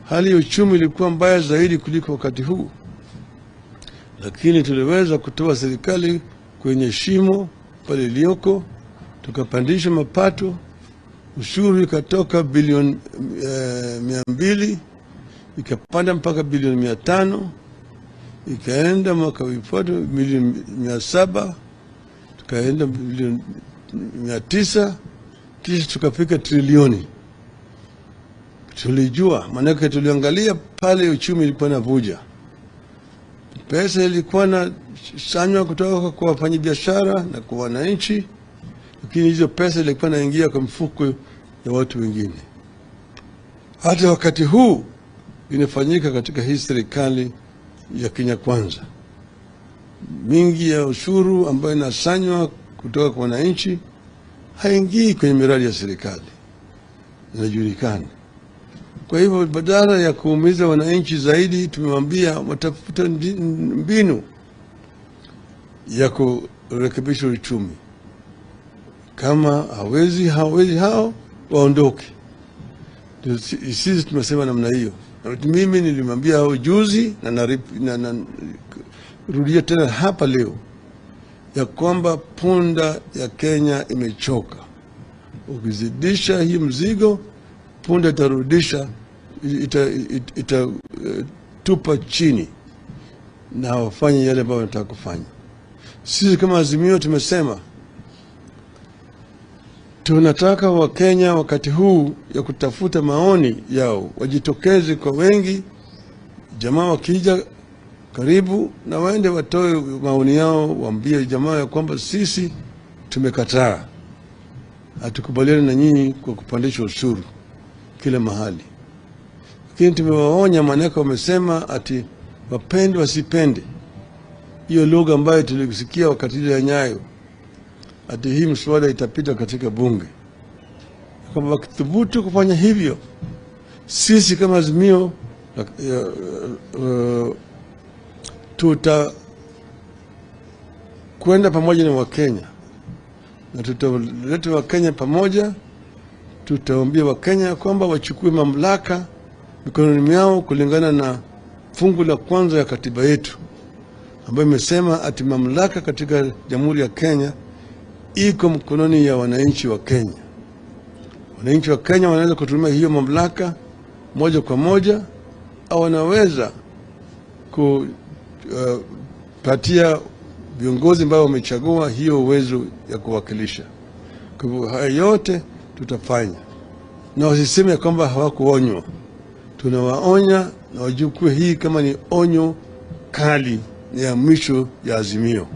Hali ya uchumi ilikuwa mbaya zaidi kuliko wakati huu, lakini tuliweza kutoa serikali kwenye shimo pale iliyoko, tukapandisha mapato, ushuru ikatoka bilioni 200 ikapanda mpaka bilioni 500, ikaenda mwaka ulifuata bilioni 700, tukaenda bilioni 900, kisha tukafika trilioni. Tulijua, maanake tuliangalia pale uchumi ilikuwa navuja, pesa ilikuwa nasanywa kutoka kwa wafanyabiashara na kwa wananchi, lakini hizo pesa ilikuwa naingia kwa mfuko ya watu wengine. Hata wakati huu inafanyika katika hii serikali ya Kenya Kwanza, mingi ya ushuru ambayo inasanywa kutoka kwa wananchi haingii kwenye miradi ya serikali, inajulikana. Kwa hivyo badala ya kuumiza wananchi zaidi, tumewambia watafuta mbinu ya kurekebisha uchumi. Kama hawezi hao waondoke. Sisi tumesema namna hiyo. Mimi nilimwambia hao juzi na narudia tena hapa leo ya kwamba punda ya Kenya imechoka. Ukizidisha hii mzigo, punda itarudisha, itatupa chini na wafanye yale ambayo wanataka kufanya. Sisi kama Azimio tumesema tunataka Wakenya wakati huu ya kutafuta maoni yao wajitokeze kwa wengi, jamaa wakija karibu na waende watoe maoni yao, waambie jamaa ya kwamba sisi tumekataa, hatukubaliani na nyinyi kwa kupandisha ushuru kila mahali. Lakini tumewaonya, maanake wamesema ati wapende wasipende, hiyo lugha ambayo tulisikia wakati ile ya Nyayo, ati hii mswada itapita katika bunge, kwamba wakithubutu kufanya hivyo, sisi kama Azimio tutakwenda pamoja na Wakenya na tutaleta Wakenya pamoja. Tutaambia Wakenya kwamba wachukue mamlaka mikononi mwao kulingana na fungu la kwanza ya katiba yetu ambayo imesema ati mamlaka katika Jamhuri ya Kenya iko mkononi ya wananchi wa Kenya. Wananchi wa Kenya wanaweza kutumia hiyo mamlaka moja kwa moja au wanaweza kupatia viongozi ambao wamechagua hiyo uwezo ya kuwakilisha. Kwa hivyo haya yote tutafanya, na wasiseme ya kwamba hawakuonywa. Tunawaonya na wajukue hii kama ni onyo kali ya mwisho ya Azimio.